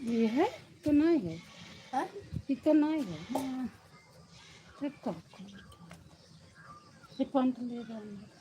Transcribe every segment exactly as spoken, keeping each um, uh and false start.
ये है तो नहीं है। हाँ? ये तो नहीं है। हाँ। ये कौन? ये कौन तो ले रहा है?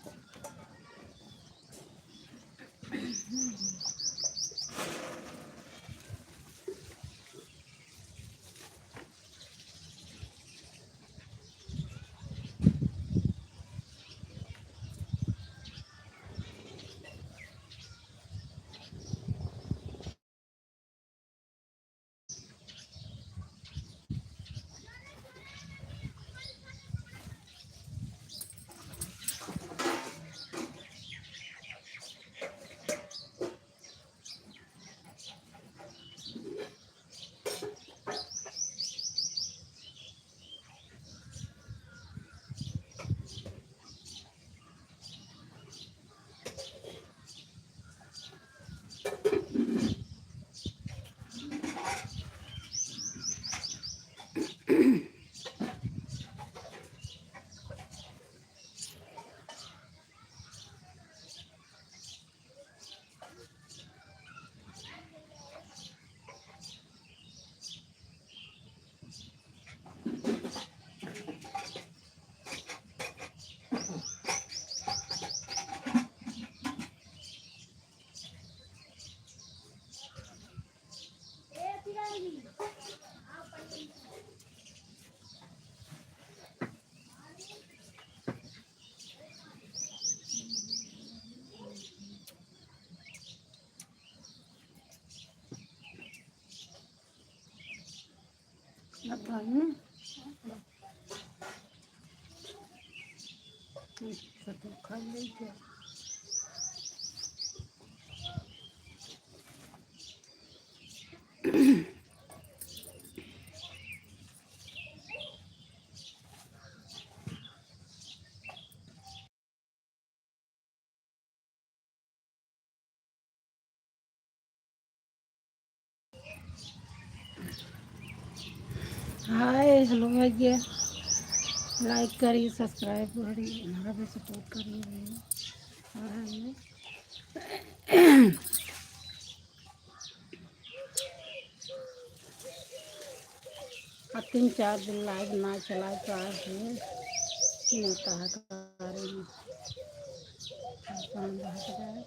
अब हम सब खा लेंगे। हाय, हेलो भैया, लाइक करिए, सब्सक्राइब करिए, हमारा भी सपोर्ट करिए भैया। और हमें अब तीन चार दिन लाइव ना चला, का है, ना कहा करे में काम बहुत है।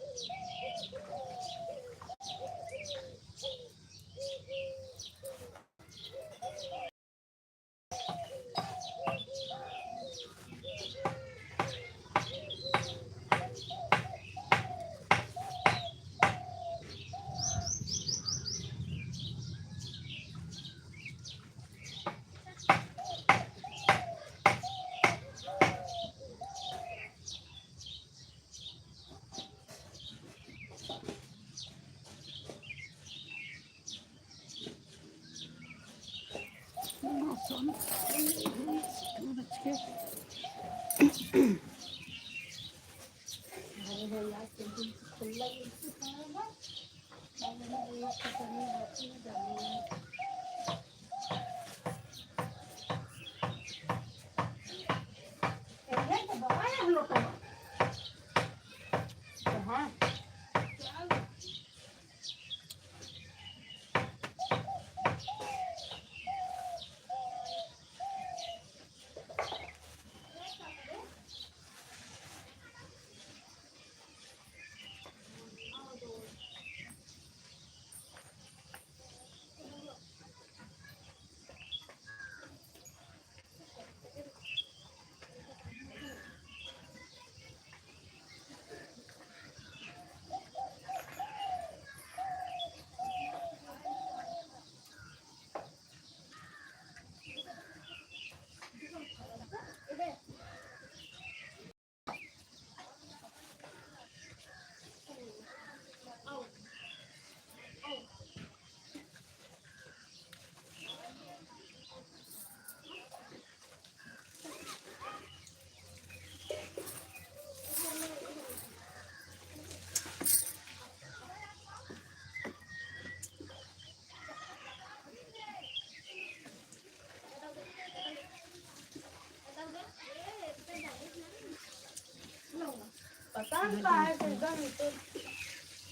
पता नहीं कहाँ है, एकदम ही तो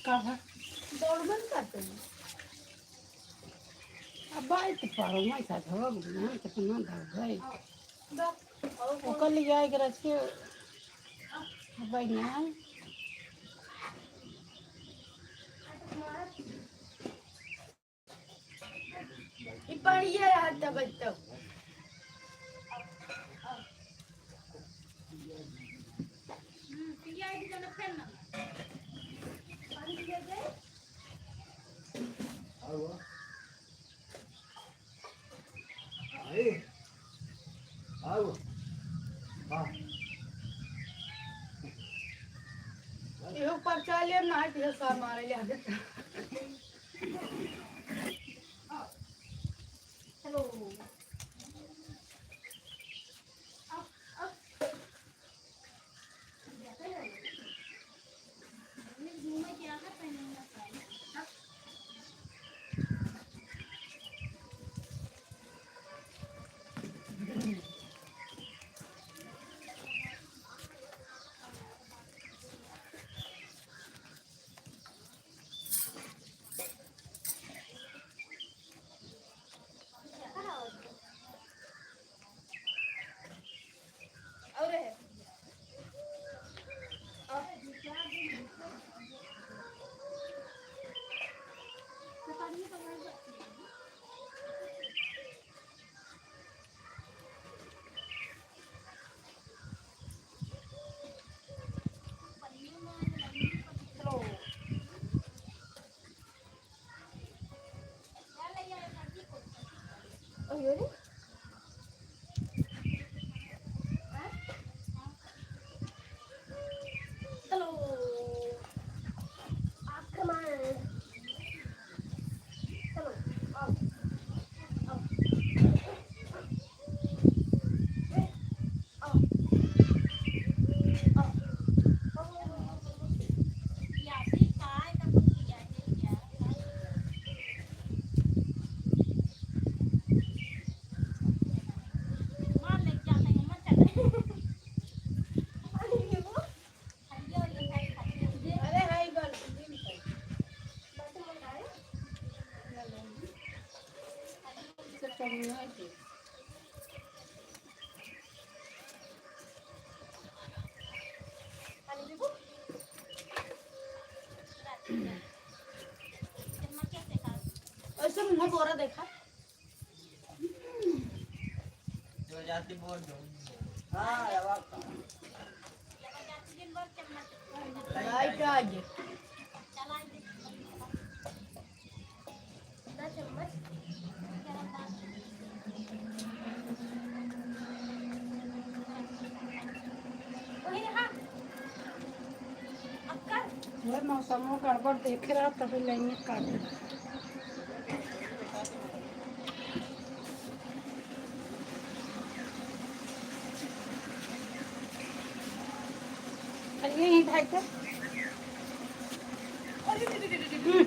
का है? दौड़ बंद करते हैं। अब भाई तो पारो में साथ हो गया, कितना दर्द है। ओकर ले जाए के रखे भाई ना। ई बढ़िया रहत है बच्चों। आओ। हाँ। इहो पर्चा लेब ना, इहो सब मारे ले आगे। हेलो। ऐसे मुंह बोरा देखा। हाँ, अब आप लाइट आ गई। वह मौसमो गड़बड़ देखे रहा, तभी लाइन काट दे। अरे, यही भाई तो। हम्म।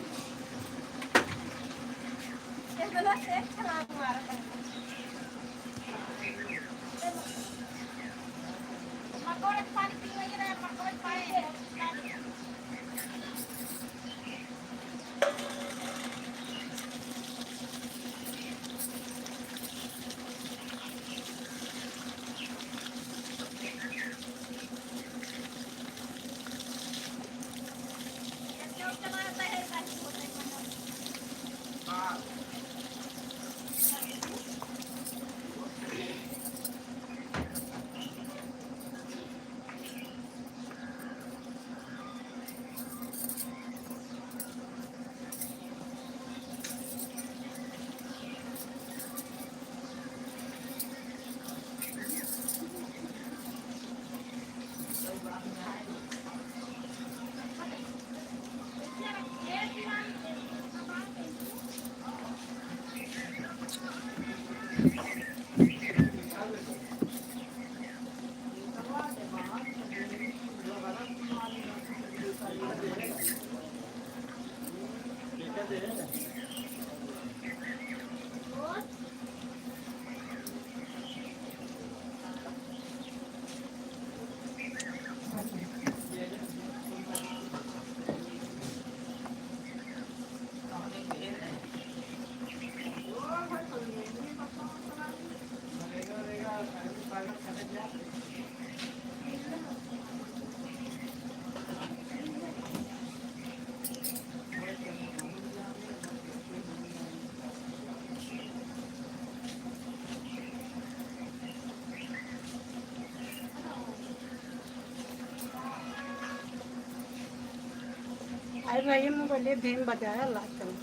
अरे भाई, मोबाइल धीम बजाया, लाग चल।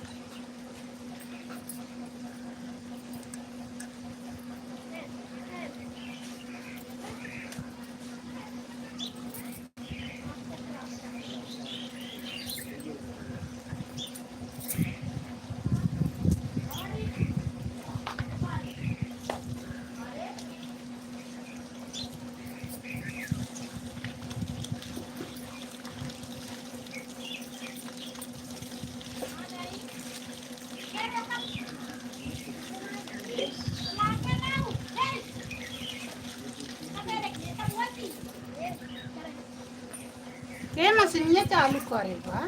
के मशीनिया चालू करे बा?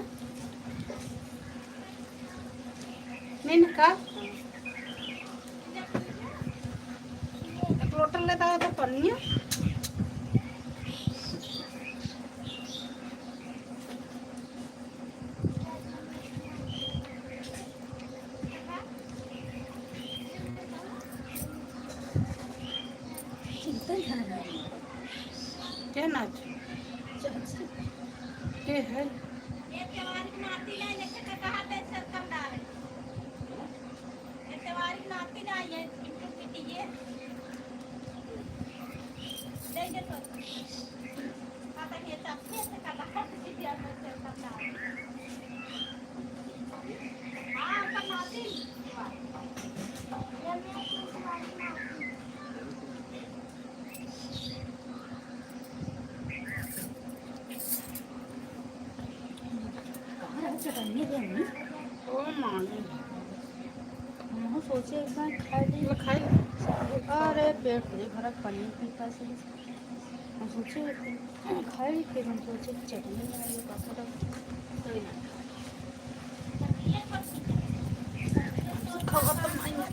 मेनका। एक लोटा लेता है तो पन्निया। के नाच? के है? कहाँ रहा चटनिया दे अम्मी? ओ मामी। हमहू सोचे एक बार खाए ली। मैं खाई। अरे पेट पूरे भरा पनीर पीता से। हम सोचे खाए ली, फिर हम सोचे कि चटनी बनाइए, पापड़ और कोई ना खाए। सूखा हुआ तो नहीं है।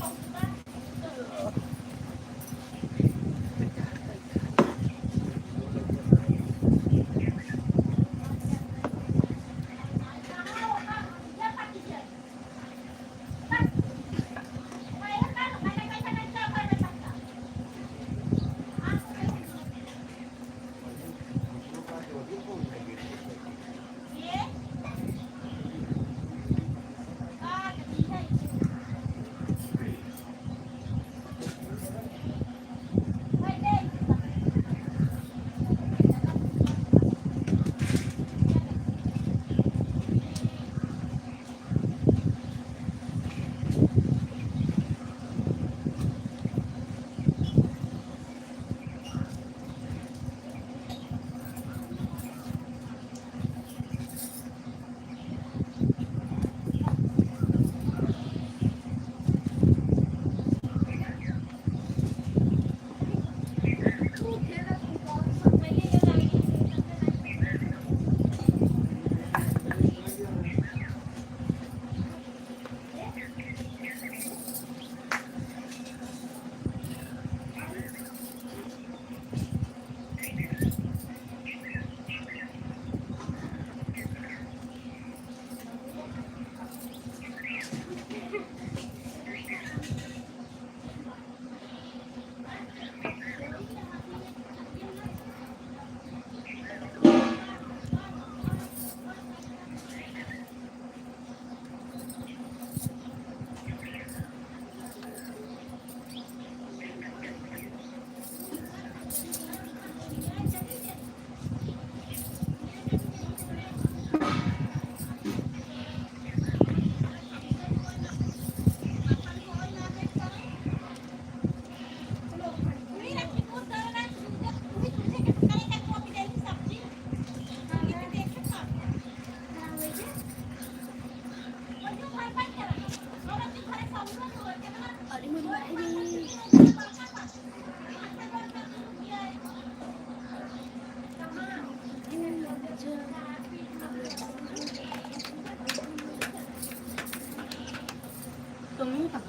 तुम कहाँ?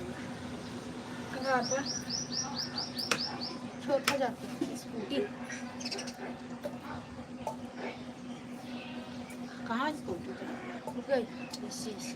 कहाँ पर? छोटा जाती है स्कूटी। कहाँ स्कूटी? गई। इसी, इसी।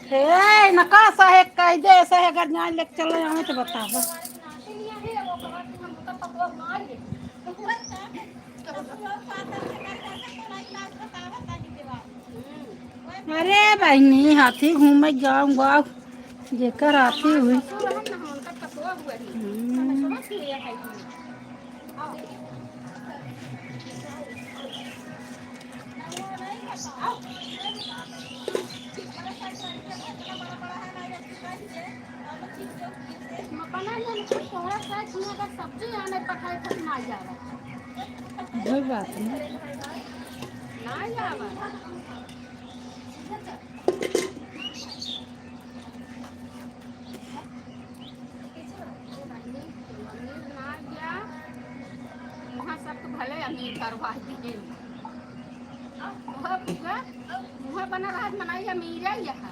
हे, नका सहे कह दे, सहे अगर जान लेके चले, हमें तो बतावा। अरे बहिनी, हाथी घूमे गाँव गाँव, जेकर हाथी हुई। हम्म। कोई बात नहीं। ना जावा। अमीर ना गया, वहाँ सबके भले अमीर करवा दिए। वह पूरा, वह बना रहा, मनाई अमीर है यहाँ।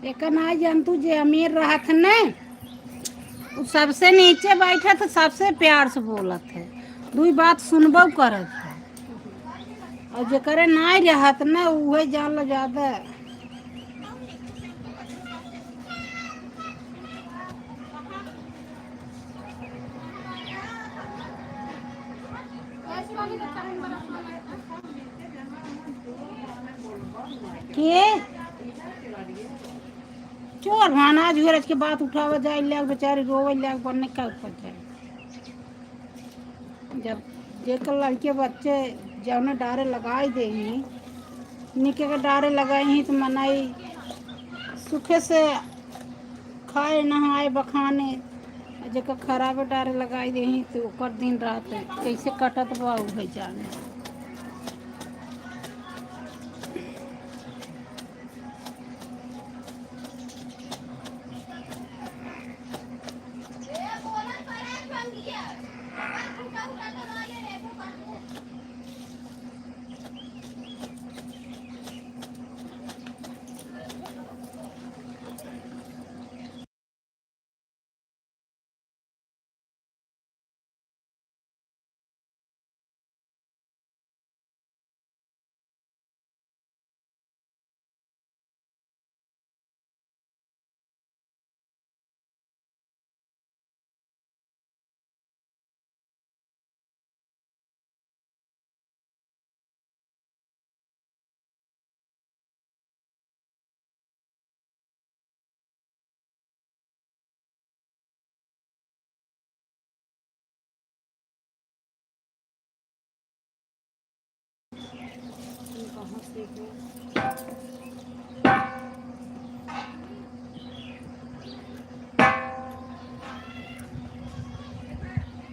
एकर नाई जानतू, जे अमीर रहत न, उ सबसे नीचे बैठत, सबसे प्यार से बोलत है, दुई बात सुनबो करत है। और जेकरे नाई रहत न, उहे जान लो ज्यादा। के? चोर भान आज हुए, आज के बात उठावा जाए, लाग बेचारी रोवे, लाग बनने का ऊपर जाए। जब जेकर लड़के बच्चे जौने डारे लगाई देही, निके के डारे लगाई ही, तो मनई सुखे से खाए नहाए बखाने, आ जेकर खराबे डारे लगाई देही, तो ओकर दिन रात कैसे कटत बा, उहे जाने।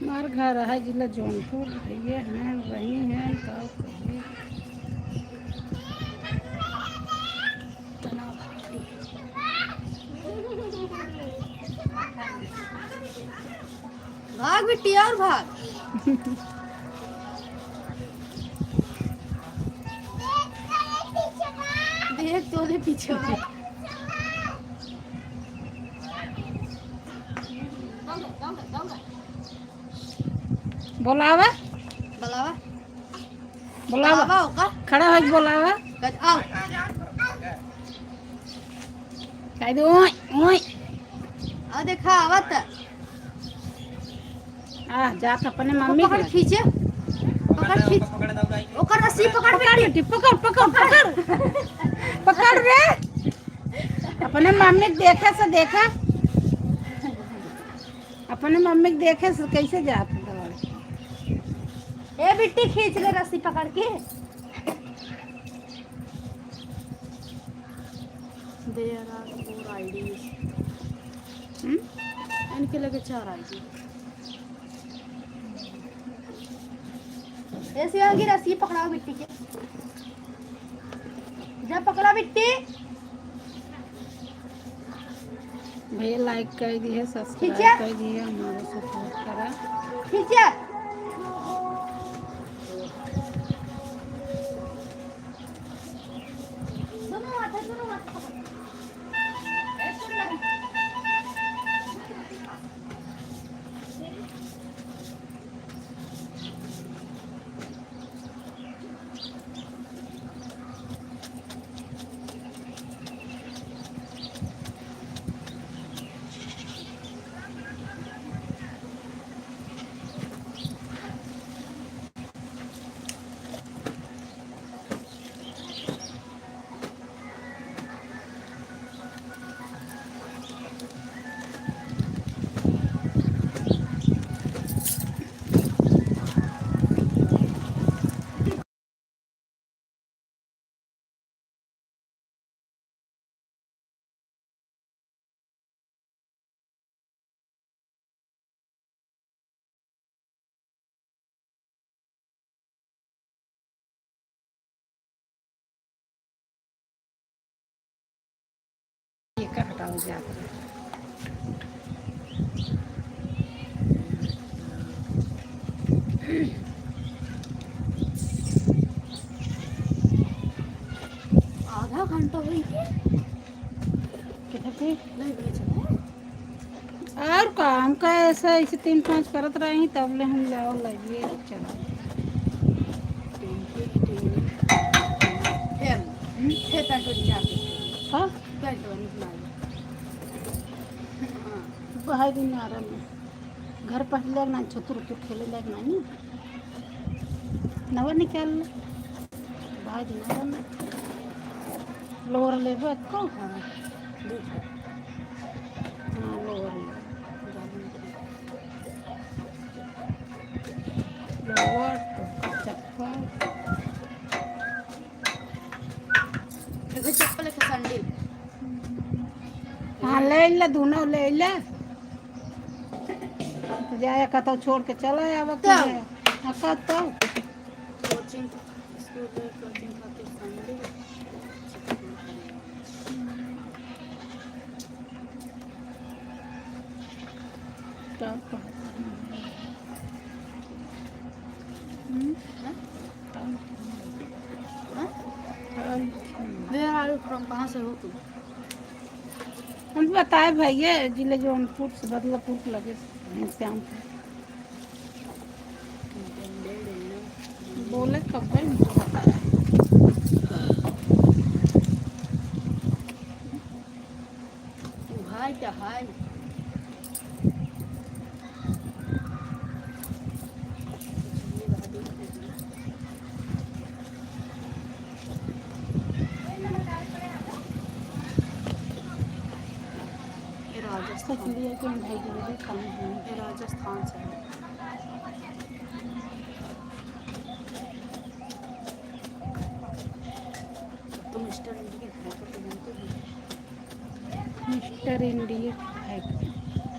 हमार घर है जिला जौनपुर, भैया हैं, बहिन हैं, का कही। भाग बिट्टी और भाग। एक तोरे पीछे। बोलावा। बोलावा। बोलावा। बोलावा ओका। खड़ा होके बोलावा। कह, आओ। कह दे, ओए, ओए। आ देखा, आवत। आ, जात अपने मम्मी पकड़, के। खींचे। पकड़, खींच। ओकर रस्सी पकड़, पकड़, पकड़। पकड़, पकड़, पकड़, पकड़। पकड़ रे। अपने मम्मी के देखे से देखा। अपने मम्मी के देखे से कैसे जात दौड़। ए बिट्टी, खींच ले रस्सी पकड़ के। There are four I Ds। हम्म? इनके लगे चार I D। ऐसे आगे रस्सी पकड़ाओ बिट्टी के। जा पकड़ा बिट्टी। भैया like कर दिए, subscribe खींचा। कर दिए, हमारे support करा। खींचा। दोनों हाथ है, दोनों हाथ पकड़। ये का हटाओ जात रहे। आधा घंटा होई के? किधर के? नहीं, नहीं चला है। और का, हम का ऐसे, ऐसे तीन पाँच करत रही, तब ले हम जाओ लगिए चला। फिर, हम्म? फिर पैंट वाली जाके। हाँ? पैंट वाली निकाल। हाँ। बाहर दिन आ रहा है। घर पहले ना छोतुर के खेले लायक ना, नहीं। नवा निकाल ले। भाई दिमाग में। लोअर लेबे को? हाँ, दू ठो। हाँ, लोअर ले। लोअर तो चप्पल। एगो चप्पल, एगो सैंडल। हाँ, ले ले, दोनों ले ले। तो जाए कतौ छोड़ के चला आवा तब। के। हाँ, कतौ। कोचिंग स्कूल में कोचिंग खातिर संडे। तब। हम्म? हाँ? तब। हाँ? तब। मेरा आलू from कहाँ से हो तुम? हम बताए भैया, जिले जौनपुर से बदलापुर के लगे घनश्यामपुर। बोले कब भाई हमको बताया। भाई क्या हाय। ये राजस्थान। ये राजस्थान से है। तुम मिस्टर इंडिया है तो जानते हो। मिस्टर इंडिया है।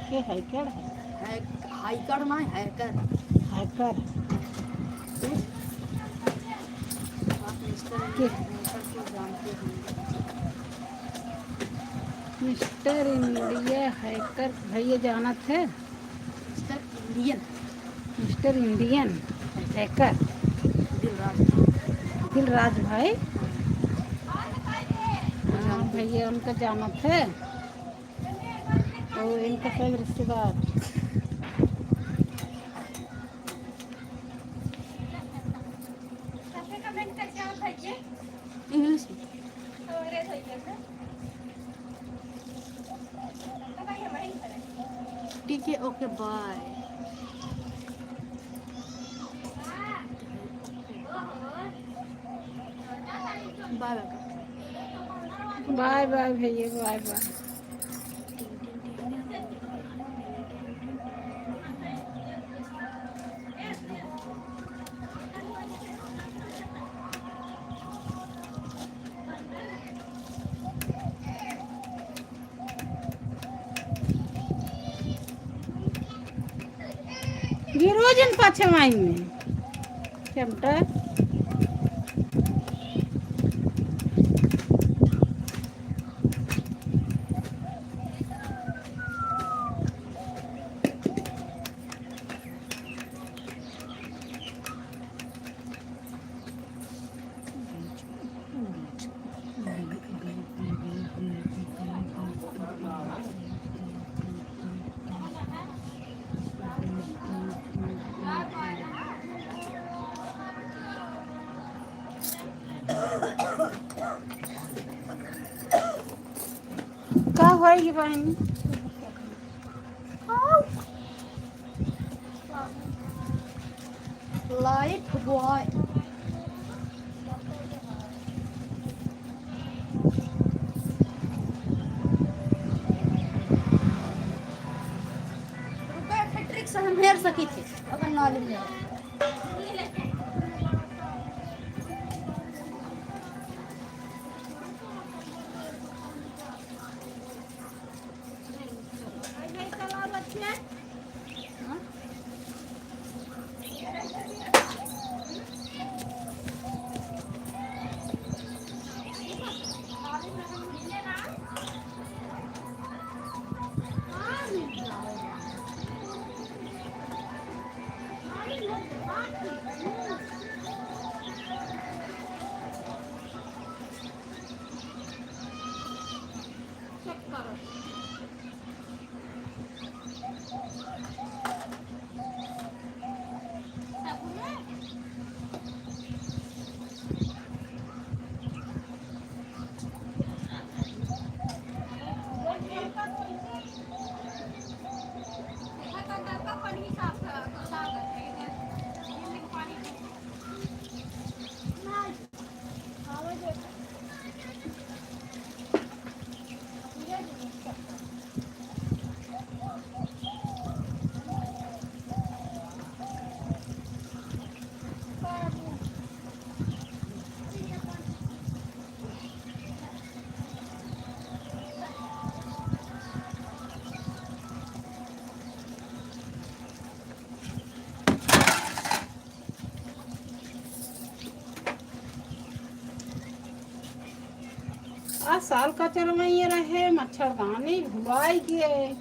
के हैकर है? हैक-, हाइकर ना, हैकर। हैकर। आप मिस्टर के? इंडिया हैकर को जानते होंगे। मिस्टर इंडिया हैकर भैया जानत है? Mister Indian. Mister Indian hacker. Dilraj. Dilraj भाई। भैया उनका जानत है, तो इनका सब रिश्तेदार। इंग्लिश में। ठीक है, okay, bye. Bye bye. Bye bye भैया, बाय बाय। गिरो जिन पाछे माइन में। चमटा। का होई बहन? Lifebuoy. रुको, एक ठे ट्रिक से हम हेर सकी थे, अगर नॉलेज नहीं। आ साल का चरवैया रहे, मच्छरदानी भुलाई गए।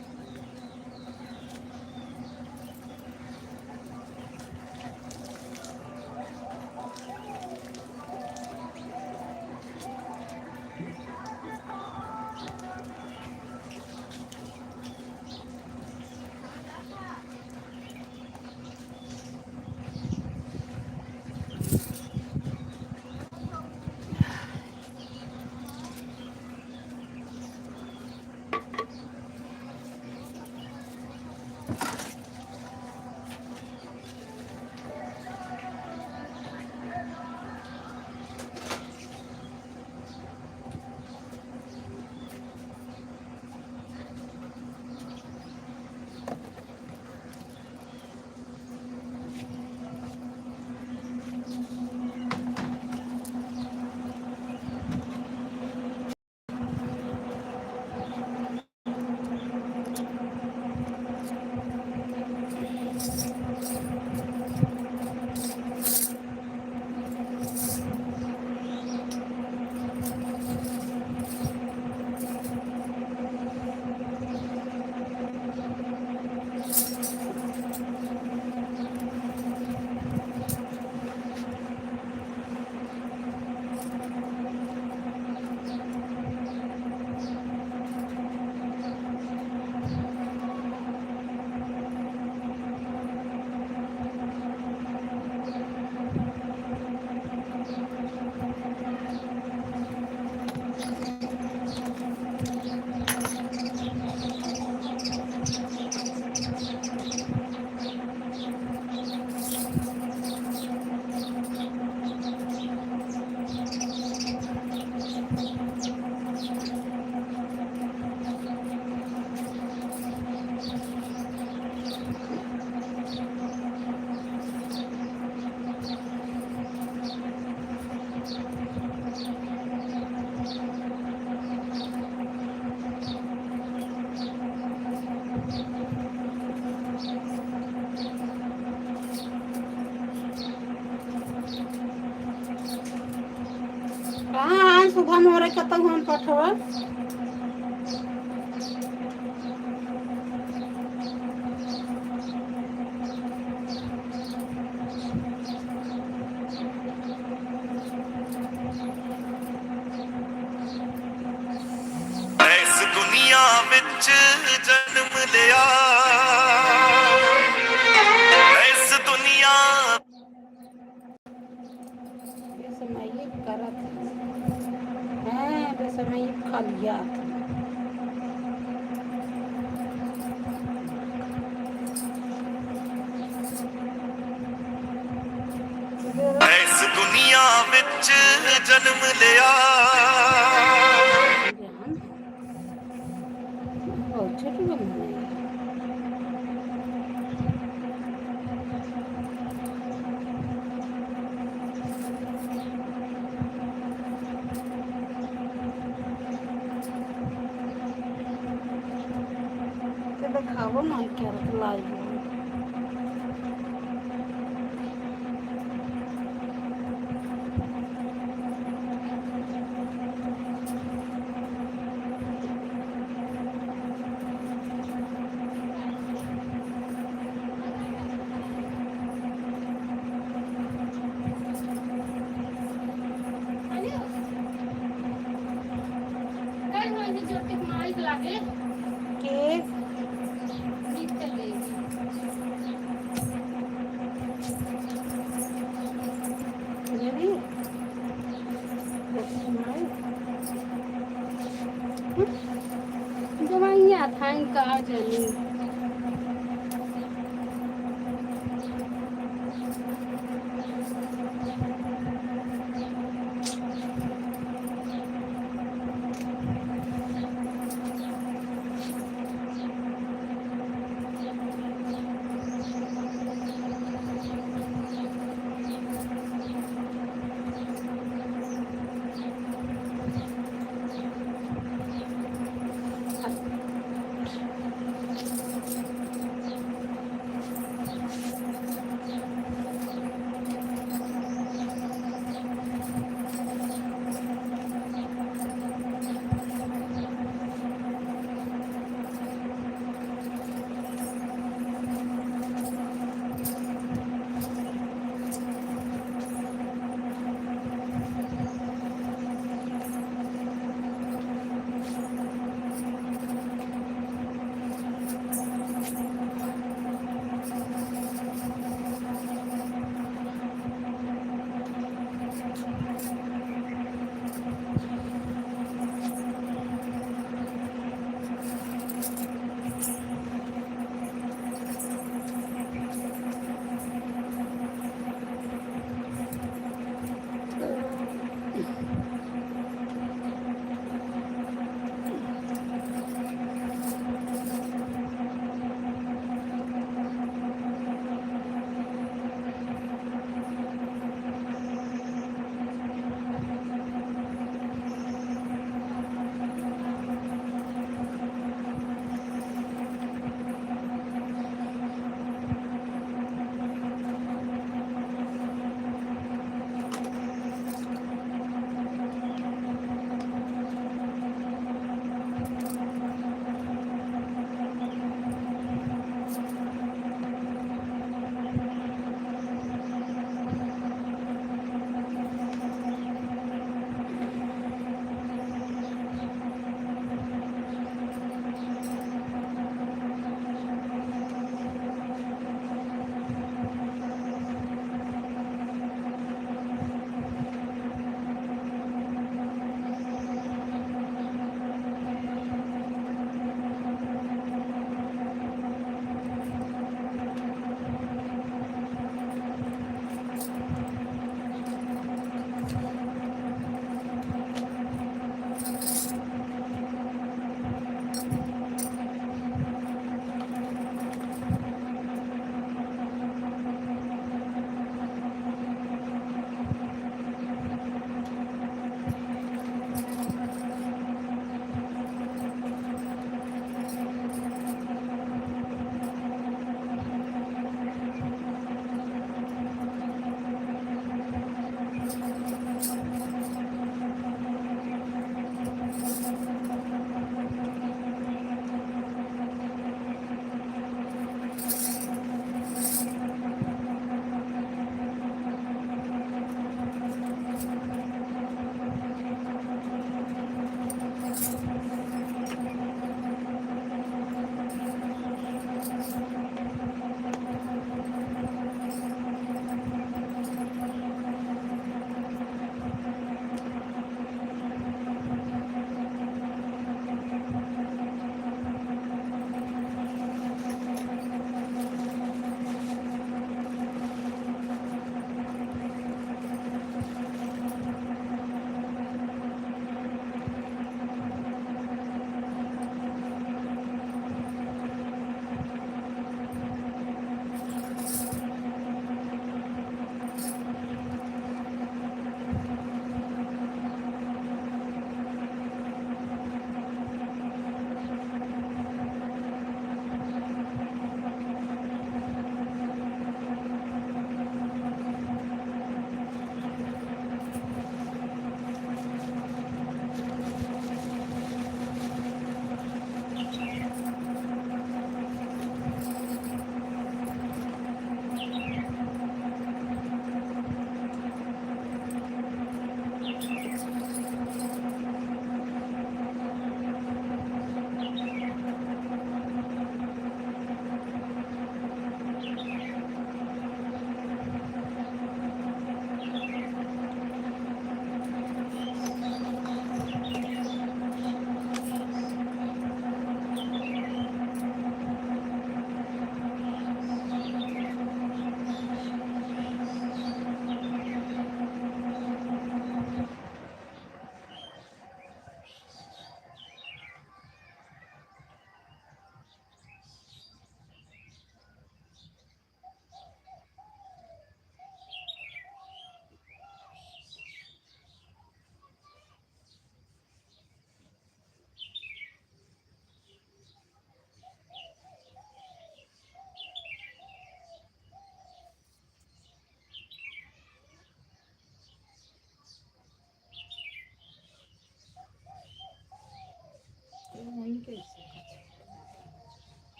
सुधा मोरे कतौ हम पठवा। इस दुनिया विच जन्म लिया, इस दुनिया बेसमयी करत है। हैं, बेसमयी खलियात है। इस दुनिया विच जन्म लिया। बहुत छोटी बनी है। तो दिखाओ ना क्या लाइव है। के?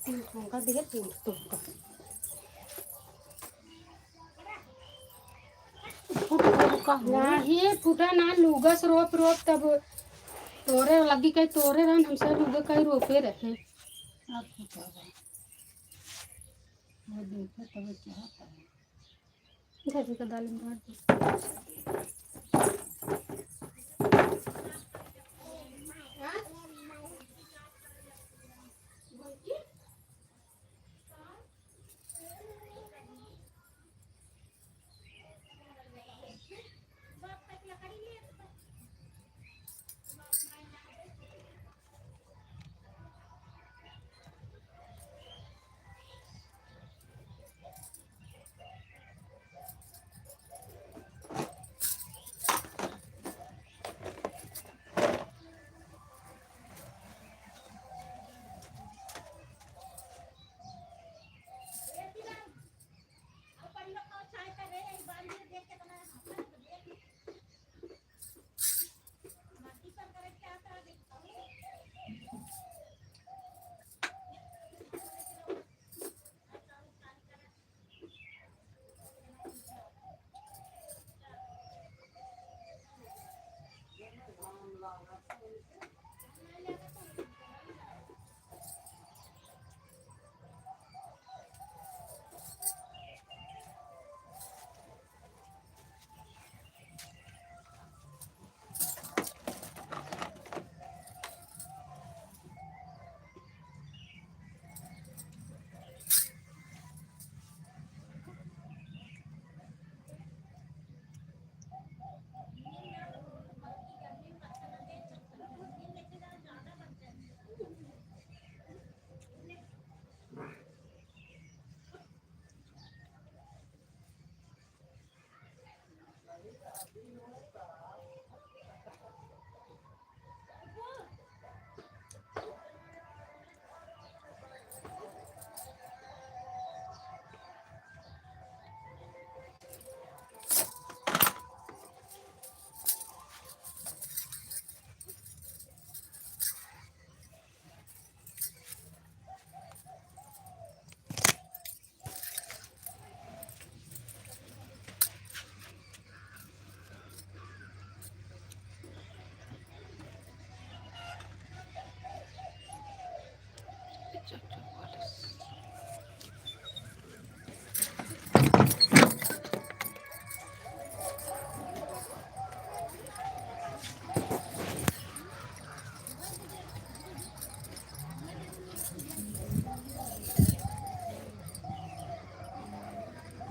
उनका देखे तू, तू का। फूट गइल का हो? नाही, फूटा ना, लूगस रोप रोप तब तोरे लगी कहीं तोरे रहन, हम सब लूगा कहीं रोपे रहे। अब फूटा बा। वो देखे तब चाहता है। धर के दाल में डाल दे।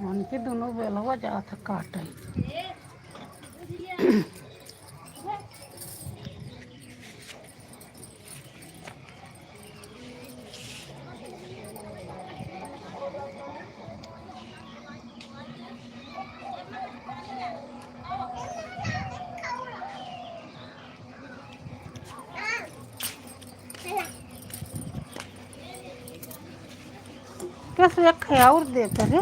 उनके दोनों बेलवा जात है काटे। बस एक है और देते रे।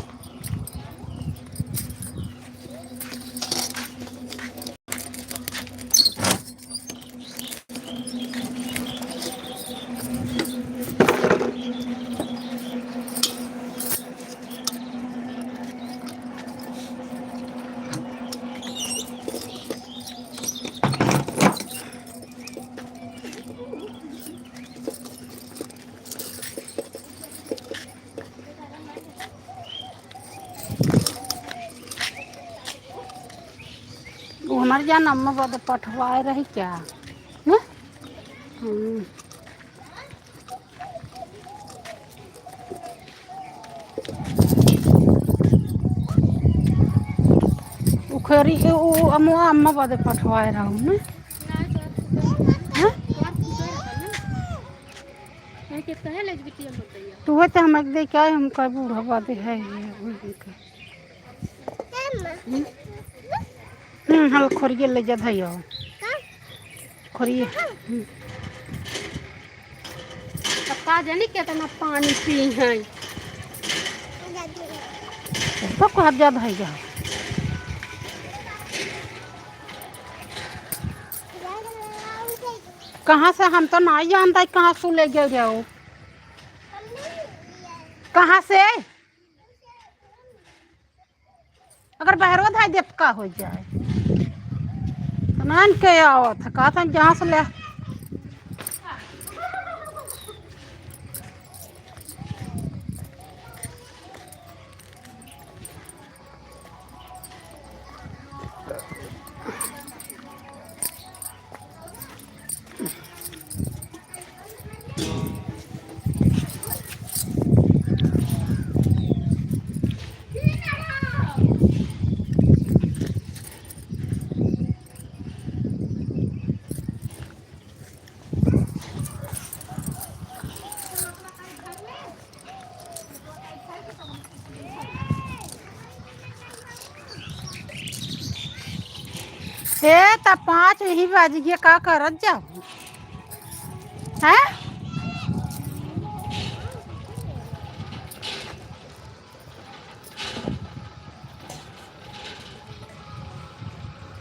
वो हमारे जान अम्मा बदे पठवाए रही क्या? हैं? हम्म। उखरी, उ, उ, अम्मा, अम्मा बदे पठवाए रहू ना? हैं? कहे के कहे ले बिटिया मत दैया। तो वो तो हम एक दे के आए, हम कहे बूढ़ा बादे है ये, उनके। हम्म, हम्म, हल खोरिए ले जा धइया। खोरिए। हम्म। तो का जानी कितना पानी पी हैं। तो कहाँ जा धइया? कहाँ से हम तो नाहीं जानता कहाँ से ले गए रहो। कहाँ से? अगर बहरवा धाई देत का हो जाए? तो नान के आवत है, कहत है जहाँ से ले। ए, त पाँच यही बाज गया, का करत जाऊ? हैं?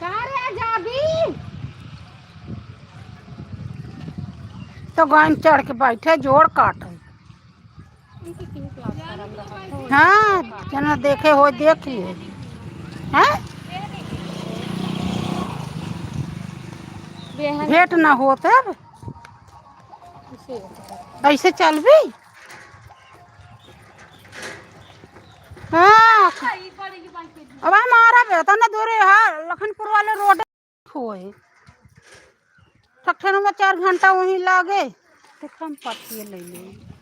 का रे जाबी? तो गइन चढ़ के बैठे, जोड़ काटे। हाँ, जना देखे हो, देख लिए। हैं? भेंट ना होत अब। ऐसे चलबी? हाँ। अब हमारा बेटा ना दूर है, लखनपुर वाले रोड होए। ठठेरवा चार घंटा वहीं लागे, तो हम पतिए ले ले।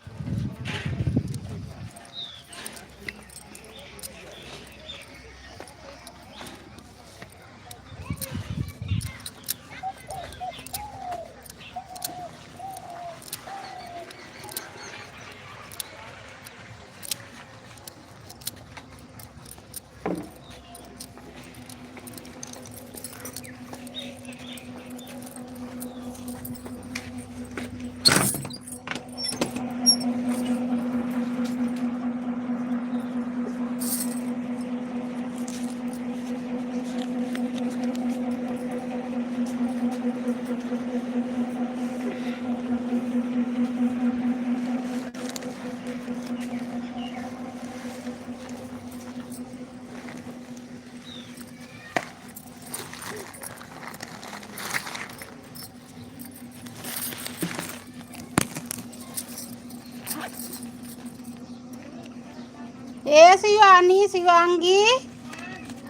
ए शिवानी, शिवांगी,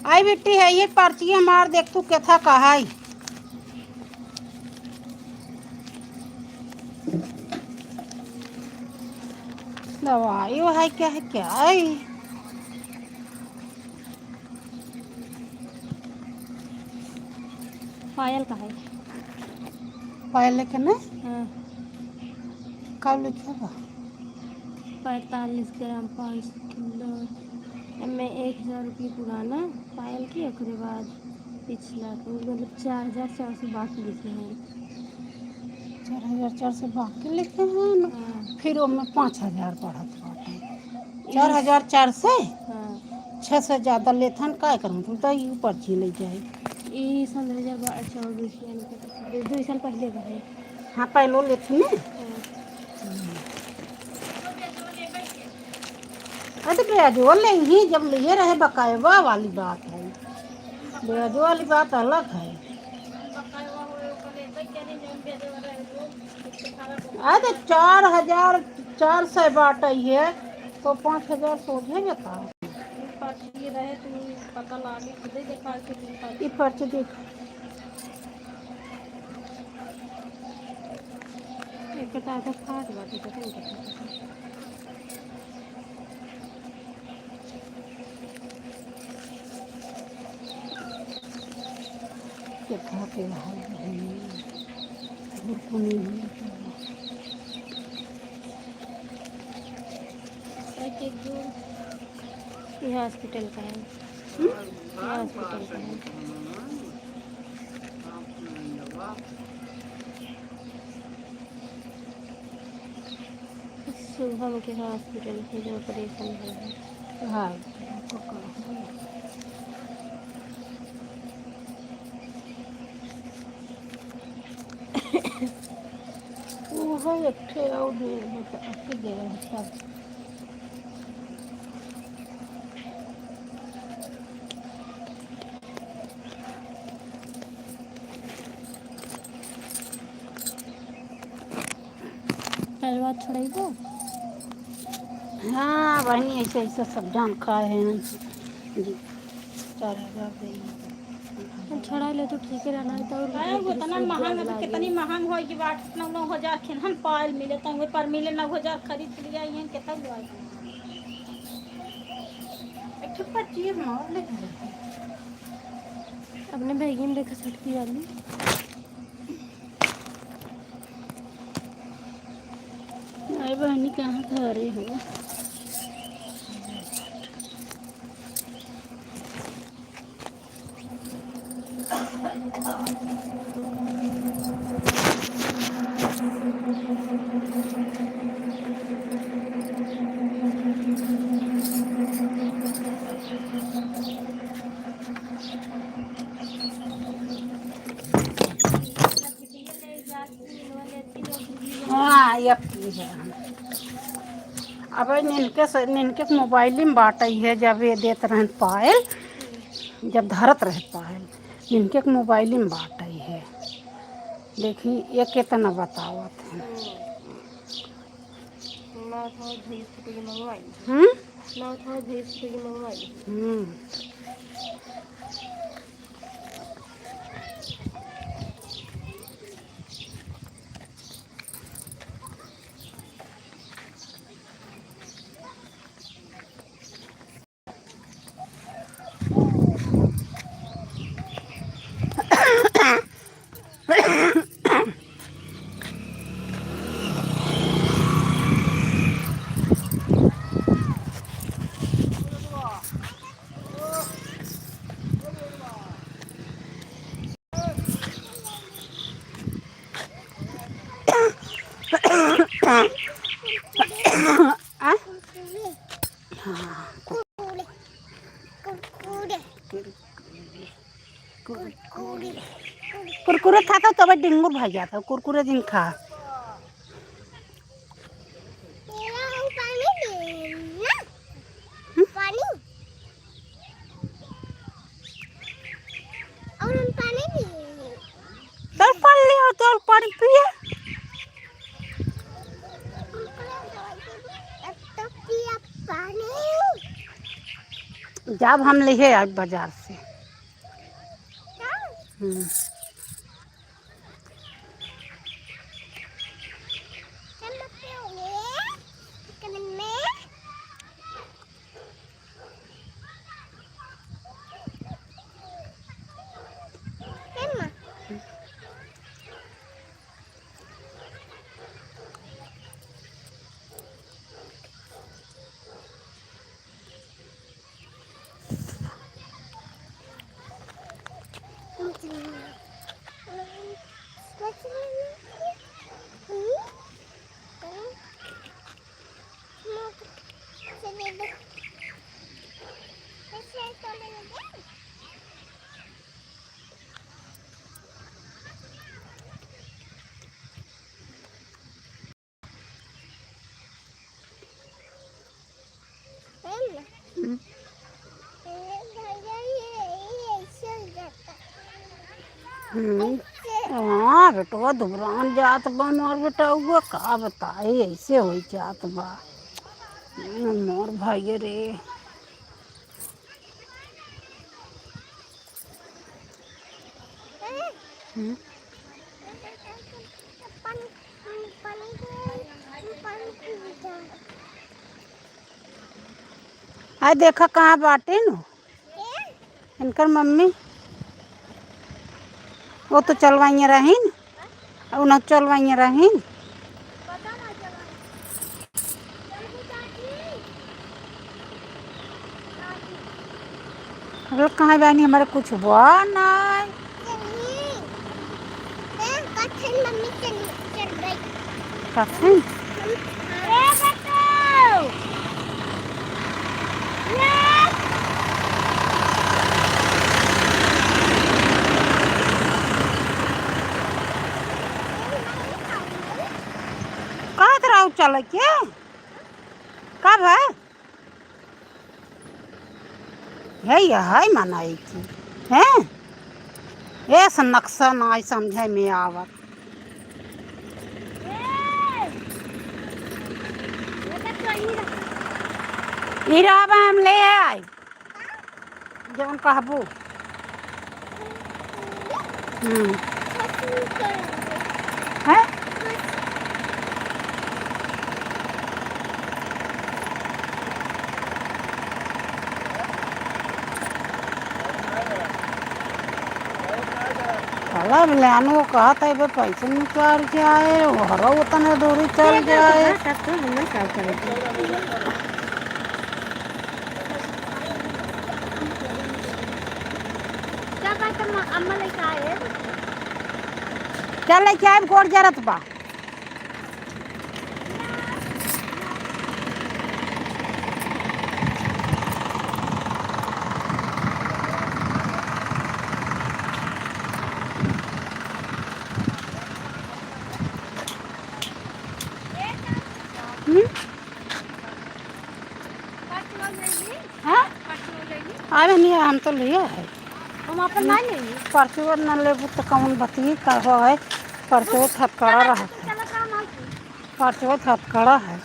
आई बिट्टी है, ये पर्ची हमार देख तू केथा का है। दवाई वो है क्या है, क्या है? पायल का है। पायल के ना? हाँ। का लिखे बा? पैंतालीस ग्राम, पाँच सौ किलो। एमे एक हजार रुपये पुराना पायल के, ओकरे बाद पिछला के, मतलब, चार हजार चार सौ बाकी लिखे हैं। चार हजार चार सौ बाकी लिखे हैं ना? हाँ। फिर ओमे पाँच हजार बढ़त बाटे। चार हजार चार सौ? हाँ। छह सौ ज्यादा लेथन, काय करम? तुम तो यू पर्ची ले जाए। ई सन दो हजार चौबीस के, यानी कि दो, दो साल पहले का है। हाँ, पहलो लेथन ने। हाँ। अरे, ब्याजो लेही, जब लिए रहे, बकायवा वाली बात है। ब्याजो वाली बात अलग है। अरे, चार हजार चार सौ बाटइ है, तो पाँच हजार सोझे बता। ई पर्ची रहे, तू पता लागे, खुदे देखा के तू पर्ची। ई पर्ची देख। एक तो आधा फाट बाटे, पता नहीं कैसे। के खा के भाग गई। घुरकुनी हुई तो। एक, एक, दो। ये हॉस्पिटल का है। हम्म? ये हॉस्पिटल का है। शुभम के हॉस्पिटल के जो ऑपरेशन है। हाँ, तो का है? वो है एक ठे और दे, बता, आपके दे रहे हैं सब। पहले बात छोड़ाई तो। हाँ बहनी, ऐसे ऐसे सब जान खाए हैं। जी, चार हजार दे। हम छोड़ा ले तो ठीक है रहना है तो और अरे, वो इतना महंग है, तो कितनी महंग होई कि बाट, इतना नौ हजार खेन हम पायल मिले, तो वे पर मिले नौ हजार खरीद के लिए आई हैं, कितना ले आई? एक ठो पच्चीस में और ले लेते हैं। अपने बैगी में देखा छोटकी वाली। अरे बहनी, कहाँ धरे हो? हाँ, ये पी है। अब निनके से, निनके मोबाइल में बाटई है, जब ये देत रहन पायल, जब धरत रहे पायल, निनके मोबाइल में बाटई है। देखी, ये कितना बतावत है। हम्म। ना था, भैंस की मंगवाई। हम्म? ना था, भैंस की मंगवाई। हम्म। आ? हाँ। कुरकुरे। कुरकुरे। कुरकुरे। कुरकुरे खाता तो तब डेंगू भाग जाता, कुरकुरे जिन खा। तेरा हम पानी दे ना? हम्म? पानी? और हम पानी पी। चल पानी ले आओ, चल पानी पिए। तो पिया पानी। जब हम लिहे आज बाजार से। हाँ? हम्म। हम लोग पे होंगे, चिकन में। हम्म। हम्म। हाँ, बेटवा दुबरान जात बा मोर बेटवा, का बताई, ऐसे होइ जात बा। मोर भाई रे। हम्म। आय देखा कहाँ बाटे नु इनकर मम्मी। वो तो चलवाइए रहीन। अउ ना चलवाइए रहीन। अरे कहाँ बानी, हमारे कुछ हुआ ना। कथन। कहत रहू चले के? कब है? है, यह है मनाई की, हैं? ऐसा नक्शा नाई समझे में आवत। ई रहबा हम ले आए, जौन कहबू। हम्म। हैं? चला, अब लेनो कहत है, बे, पैसे निकाल के आए, घरो उतने दूरी चल जाए। तब तो हमें का करे के? चल भाई, तुम अम्मा लेके आए। चल, लेके आए, गोड़ जरत बा। हम्म? हाँ? अरे नहीं, हम तो लिए है। हम अपन ना लेंगे। परचुआ न लेबू तो कौन बतिये का हो है? परचुआ हथकड़ा रहा। परचुआ हथकड़ा है।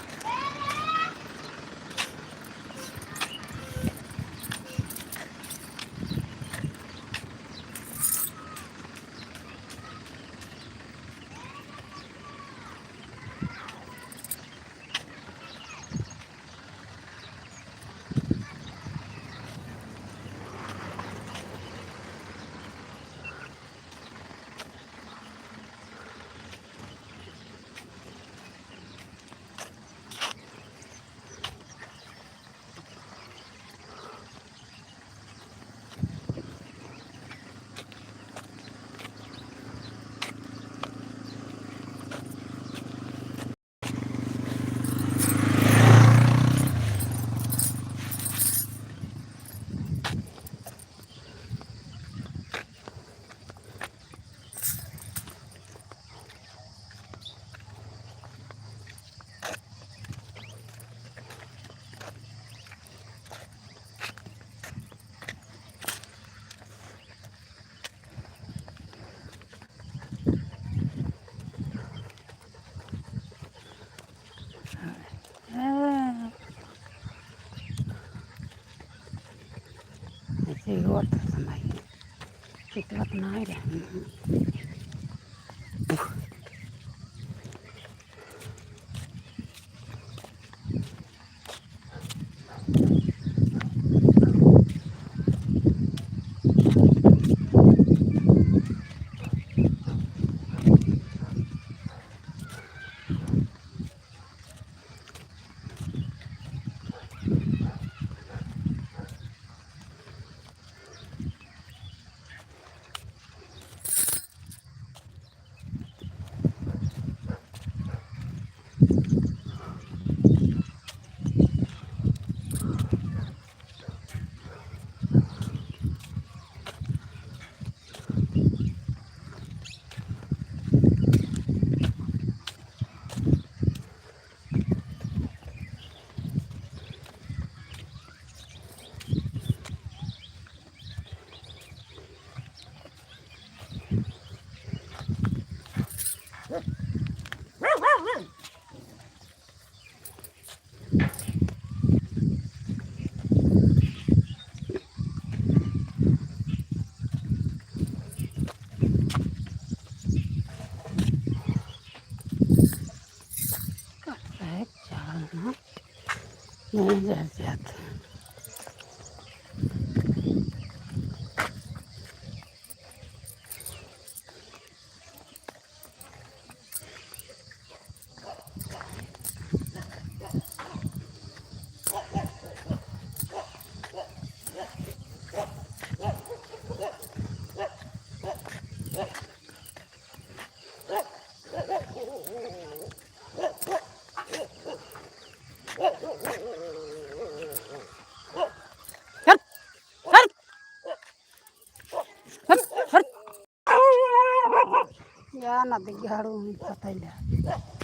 ऐसे ही होत है समय। चितवत नाही रहे। का है, चाल ना, नहीं जात जात। हट, हट। हट, हट। या नदी झाड़ू में फतैला।